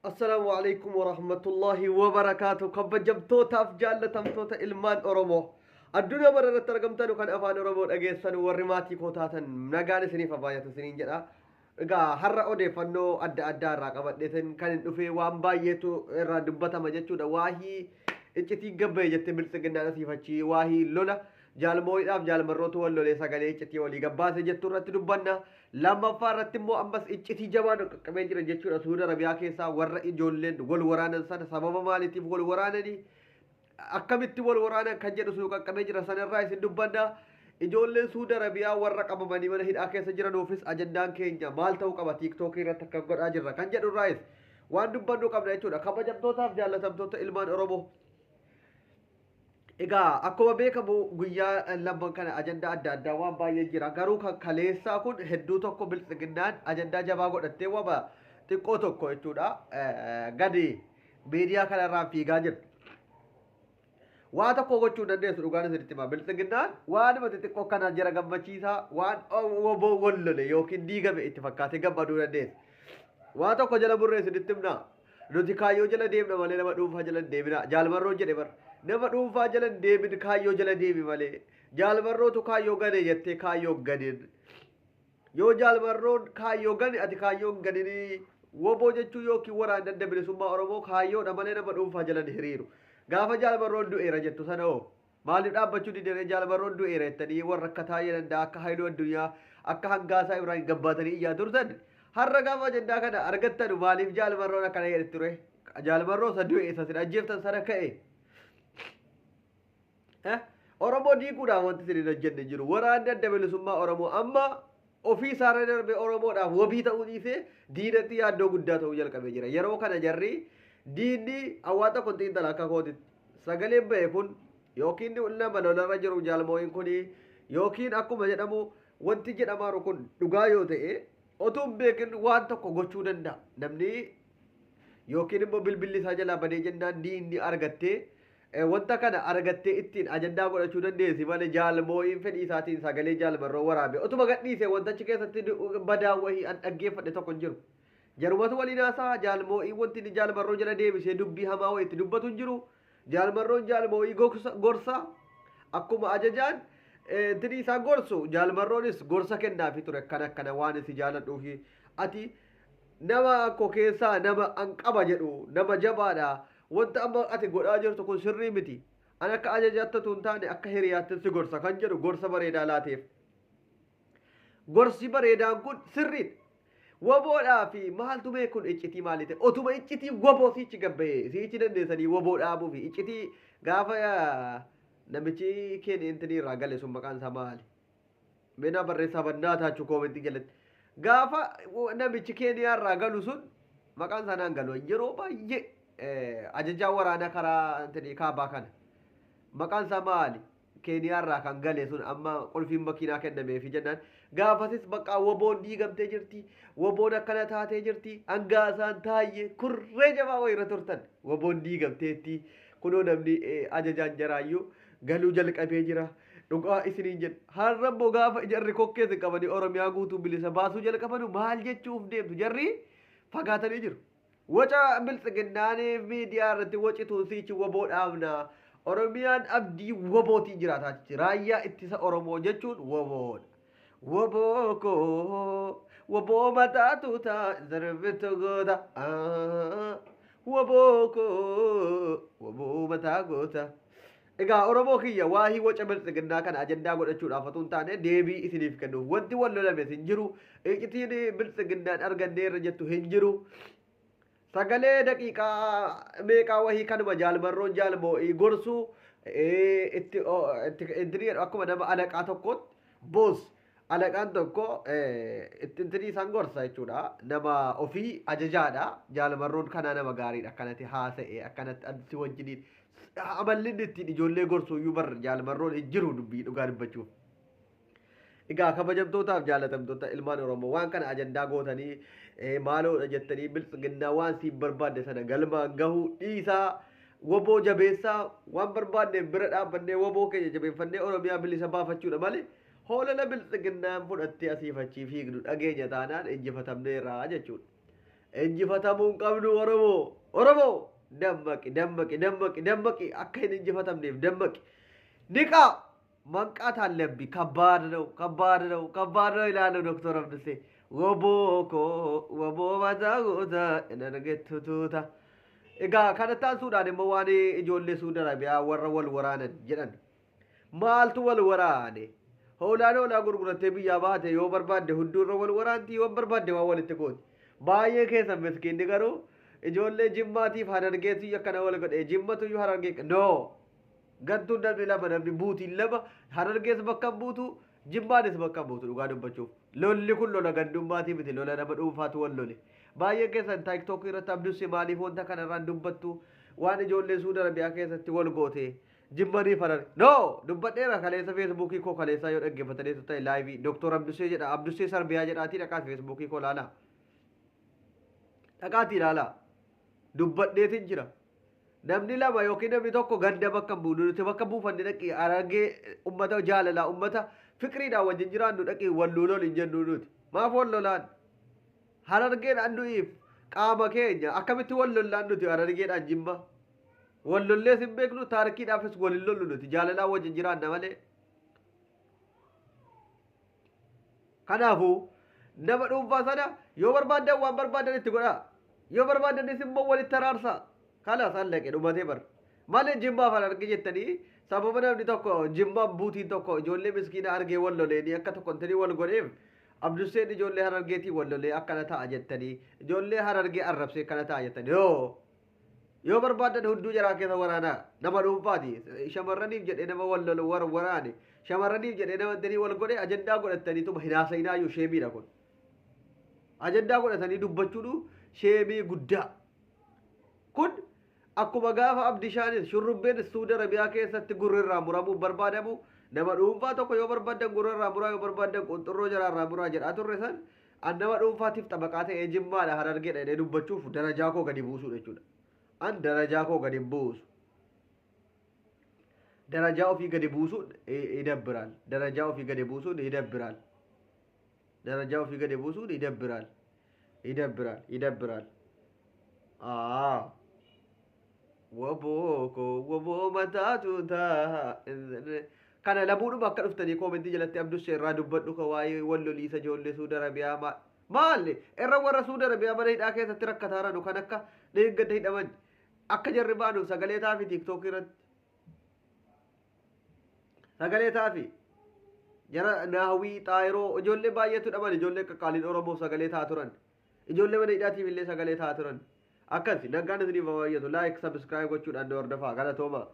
Assalaamu alaikum warahmatullahi wabarakaatu. Kabajamtootaaf jaallatamtoota ilmaan Oromoo. Addunyaa bara irratti argamtan kan afaan Oromoo dhageessan, warri maatii koo taatan, nagaan isiniif haa baay'atu isiniin jedha. Egaa har'a odeeffannoo adda addaa irraa qabadheetin kan hin dhufee, waan baay'eetu irraa dubbatama jechuudha. Waahii iccitii gabbaye jettee biltsiginnaan asiif achii, waahii lola jaalmooyiidhaaf jaalmarrootu wal lolee sagalee iccitii walii gabbaase jettu irratti dubbanna. Lammaffaa irratti immoo ammas iccitii jabaan qaqqabee jira jechuudha. Suuda Arabiyaa keessaa warra ijoolleen wal waraanan sana sababa maaliitiif wal waraananii, akkamitti wal waraanan kan jedhu sun qaqqabee jira, sanarraa isin dubbanna. Ijoolleen Suuda Arabiyaa warra qabamanii mana hidhaa keessa jiranuufis ajandaan keenya maal ta'uu qaba, TikTokii irratti akka godhaa jirra kan jedhu irraayis waan dubbannu qabna jechuudha. Kabajamtootaaf jaallatamtoota ilmaan Oromoo. Egaa akkuma beekamu guyyaa lamman kana ajandaa adda addaa waan baay'ee jira. Garuu kan kaleessaa kun hedduu tokko biltsiginnaan ajandaa jabaa godhattee wama xiqqoo tokko jechuudha. Gadi miidiyaa kanarraan fiigaa jirti. Waa tokko gochuu dandeessu, dhugaan isinitti hima. Biltsiginnaan waanuma xixiqqoo kana jara gammachiisaa, waan woboo wal lole yookiin diigame itti fakkaatee gammaduu dandeessu. Waa tokko jala burree isinitti himnaa. Nuti kaayyoo jala deemna malee nama dhuunfaa jala hin deemina. Jaalmarroon jedhe bar. Nama dhuunfaa jala hin deemin, kaayyoo jala deemi malee. Jaalmarrootu kaayyoo gane jettee kaayyoo hin ganin. Yoo jaalmarroon kaayyoo gane, ati kaayyoo hin ganinii. Woboo jechuun yookiin waraanni Adda Bilisummaa Oromoo kaayyoodha malee nama dhuunfaa jala hin hiriiru. Gaafa jaalmarroon du'eera jettu sana hoo? Maaliif dhaabbachuu didanii jaalmarroon du'eera jettanii warra akka Taayee Danda'a, akka Haayiluu Addunyaa, akka Hangaasaa Ibraahim gabbaatanii iyyaa turtan? Har'a gaafa ajandaa kana argattanu maaliif jaalmarroon akkana jedhe ture? Jaalmarroo isa du'e, isa isin ajjeeftan sana ka'e. Oromoo diiguudhaan wanti isin hin hojjenne jiru. Waraanni Adda Bilisummaa Oromoo amma ofii isaarra darbee Oromoodhaaf wabii ta'uu dhiisee diinatti yaaddoo guddaa ta'uu jalqabee jira. Yeroo kana jarri diinni hawaa tokko xiinxala akka kootitti. Sagaleen ba'e kun yookiin nama lolarra jiru jaalmooyin kun, yookiin akkuma jedhamu wanti jedhamaaru kun dhugaa yoo ta'e, otuu hin beekin waan tokko gochuu danda'a. Namni yookiin immoo bilbilli isaa jalaa badee jennaan diinni argattee wanta kana argattee ittiin ajandaa godhachuu dandeessi malee, jaalmooyin fedhii isaatiin sagalee jaalmarroo waraabe otuma gadhiise wantachi keessatti badaa wahii an dhaggeeffadhe tokko hin jiru. Jarumatu waliin haasa'a. Jaalmoo'ii wanti inni jaalmarroo jala deebisee dubbii hamaa wayii itti dubbatu hin jiru. Jaalmarroon jaalmoo'ii gorsa, akkuma ajajaan tinii isaa gorsu jaalmarroonis gorsa kennaafii ture, akkana akkana, waan si jaaladhuufi, ati nama koo keessaa nama an qaba jedhu, nama jabaadha, wanta amma ati godhaa jirtu kun sirrii miti, an akka ajajaatti otoo hin taane akka hiriyaatti si gorsa kan jedhu gorsa bareedaa laateef. Gorsi bareedaan kun sirriidha. Woboodhaa fi maaltu mee kun iccitii maalii ta'e? Otuma iccitii woboo siichi gabba'ee siichi dandeessanii woboo dhaabuu fi iccitii gaafa namichi keenya intinii irraa gale sun maqaan isaa maali? Meenaa barreessaa bannaa taachuu koomentii jalatti. Gaafa namichi Keeniyaa irraa galu sun maqaan isaa naan galu, yeroo baay'ee ajajaa waraanaa karaa intinii kaabaa kana. Maqaan isaa maali? Keeniyaa irraa kan gale sun amma qulfiin makiinaa kennameefi jennaan gaafasis bakka woboon diigamtee jirti, woboon akkana taatee jirti, hangaasaan taayye kurree jabaa wayirra turtan, woboon diigamteetti, kunoo namni ajajaan jaraayyuu galuu jalqabee jira, dhugaa isiniin jedhu. Har'a immoo gaafa jarri kokkeessin qabanii Oromiyaa guutuu bilisa baasuu jalqabanu maal jechuuf deemtu? Jarri fagaatanii jiru. Waca biltsiginnaan miidiyaa irratti wacituun siichi woboo dhaabna. Oromiyaan abdii wobootiin jiraataa jirti. Raayyaa ittisa Oromoo jechuun woboodha. Woboo koo woboo mataa tuutaa darbitu goota. Woboo koo woboo mataa goota. Egaa Oromoo kiyya, waahii waca biltsiginnaa kana ajandaa godhachuudhaaf otoo hin taane deebii isiniif kennuuf, wanti wal lolames hin jiru. Iccitiin biltsiginnaan arganneerra jettu hin jiru. Sagalee daqiiqaa meeqaa wahii kanuma jaalmarroon jaalmoo'ii gorsuu itti itti jedhu, akkuma nama alaqaa tokkootti, boos alaqaan tokko itti intinii isaan gorsa jechuudha. Nama ofii ajajaadha. Jaalmarroon kanaa nama gaariidha. Akkanatti haasa'e, akkanatti si wajjiniin amalli inni ittiin ijoollee gorsu iyyuu bar jaalmarroon hin jiru, dubbii dhugaa dubbachuuf. Egaa kabajamtootaaf jaalatamtoota ilmaan Oromoo, waan kana ajandaa gootanii maaloodha jettanii biltsiginnaa waan siif barbaadde sana galmaan gahuu dhiisaa, woboo jabeessaa. Waan barbaadne bira dhaabbannee woboo keenya jabeeffannee Oromiyaa bilisa baafachuudha malee, hoolala biltsiginnaan fudhattee asiif achii fiignu dhageenya taanaan injifatamneerra jechuudha. Injifatamuu hin qabnu Oromoo. Oromoo dammaqi, dammaqi, dammaqi, dammaqi, akka hin injifatamneef dammaqi. ንቃ፣ መንቃት አለብኝ። ከባድ ነው፣ ከባድ ነው፣ ከባድ ነው ይላሉ ዶክተር አብዱሴ። Woboo koo woboo mataa goota dargettutuuta. Egaa kanatti aansuudhaan immoo waan ijoollee Suudi Arabiyaa warra wal waraanan jedhan. Maaltu wal waraane? Hoolaan hoolaa gurgurattee biyyaa baate yoo barbaadde hunduurra wal waraanti, yoo barbaadde waan walitti gooti. Baay'ee keessan miskiinni garuu ijoollee Jimmaatiif Harargeetu akkana wal godhe, Jimmatu iyyuu Harargee no. Gantuun namni lama, namni buutiin lama, Harargees bakka hin buutu, Jimmaanis bakka hin buutu dhugaa dubbachuuf. Lolli kun lola gandummaatii miti, lola nama dhuunfaatu wal lole. Baay'een keessan TikTok irratti Abdusse maaliif wanta kanarraan dubbattu, waan ijoollee Suudi Arabiyaa keessatti wal goote Jimmaniif Harar no dubbadheera kaleessa Facebookii koo kaleessaa yoo dhaggeeffataniitu ta'e live Doktor Abdussee jedha, Abdussee Sarbiyaa jedhaatii dhaqaati Facebookii koo ilaalaa. Dhaqaatii ilaalaa. Dubbadheetiin jira. Namni lama yookiin namni tokko ganda bakka hin buunu. Nuti bakka buufanne dhaqii Harargee ummata jaalalaa, ummata fiqiriidhaan wajjin jiraannu dhaqii wal lolol hin jennu nuti. Maaf wal lolaan? Harargeedhaan nuyiif qaama keenya akkamitti wal lollaan nuti Harargeedhaan Jimma? Wal lollees hin beeknu, taarikiidhaafis wal hin lollu nuti, jaalalaa wajjin jiraanna malee. Kanaafuu nama dhuunfaa sana yoo barbaaddan waan barbaaddan itti godhaa. Yoo barbaaddanis immoo walitti araarsaa. Kalaas allaqe, dhumatee bar. Malee Jimmaaf Hararge jettanii sababa namni tokko Jimmaan buutiin tokko ijoollee miskiina argee wal loleenii akka tokko intanii wal godheef Abdusseen ijoollee Harargeetii wal lolee akkana ta'a jettanii, ijoollee Harargee arrabsee akkana ta'a jettanii yoo barbaaddan hunduu jaraa keessa waraanaa. Nama dhuunfaati. Shamarraniif jedhee nama wal lolu war waraane, shamarraniif jedhee nama intanii wal godhe ajandaa godhataniituma hin haasa'inaayyuu, sheemiidha kun. Ajandaa godhatanii dubbachuudhu sheemii guddaa. Kun akkuma gaafa Abdishaanis Shurrubbeen Suudi Arabiyaa keessatti gurri irraa muramuun barbaadamu, nama dhuunfaa tokko yoo barbaaddan gurra irraa muraa, yoo barbaaddan qunxurroo jaraa irraa muraa jedhaa turre san, an nama dhuunfaatiif xabaqaa ta'ee Jimmaadha Harargeedha jedhee dubbachuuf darajaa koo gadi buusuudha jechuudha. An darajaa koo gadi hin buusu. Darajaa ofii gadi buusuun ይደብራል. Darajaa ofii gadi buusuun ይደብራል. Darajaa ofii gadi buusuun ይደብራል. ይደብራል. ይደብራል. Aa. Woboo koo woboo mataa tuutaa. Kana lamuudhuma akka dhuftanii commentii jalatti Abdussee irraa dubbadhu ka waa'ee wal loliisa ijoollee Suudi Arabiyaa maal irra warra Suudi Arabiyaa mana hidhaa keessatti rakkataa jiranu kan akka deeggadda hidhaman akka jarri baanuuf sagalee taafi, TikTok irratti sagalee taafi, jara Naahwii Xaayiroo ijoollee baay'eetu hidhaman, ijoollee qaqqaaliin Oromoof sagalee taa turan, ijoollee mana hidhaatiif illee sagalee taa turan. Akkas nagaan isiniif baay'atu. Like, subscribe gochuudhaan nu hordofaa. Galatooma.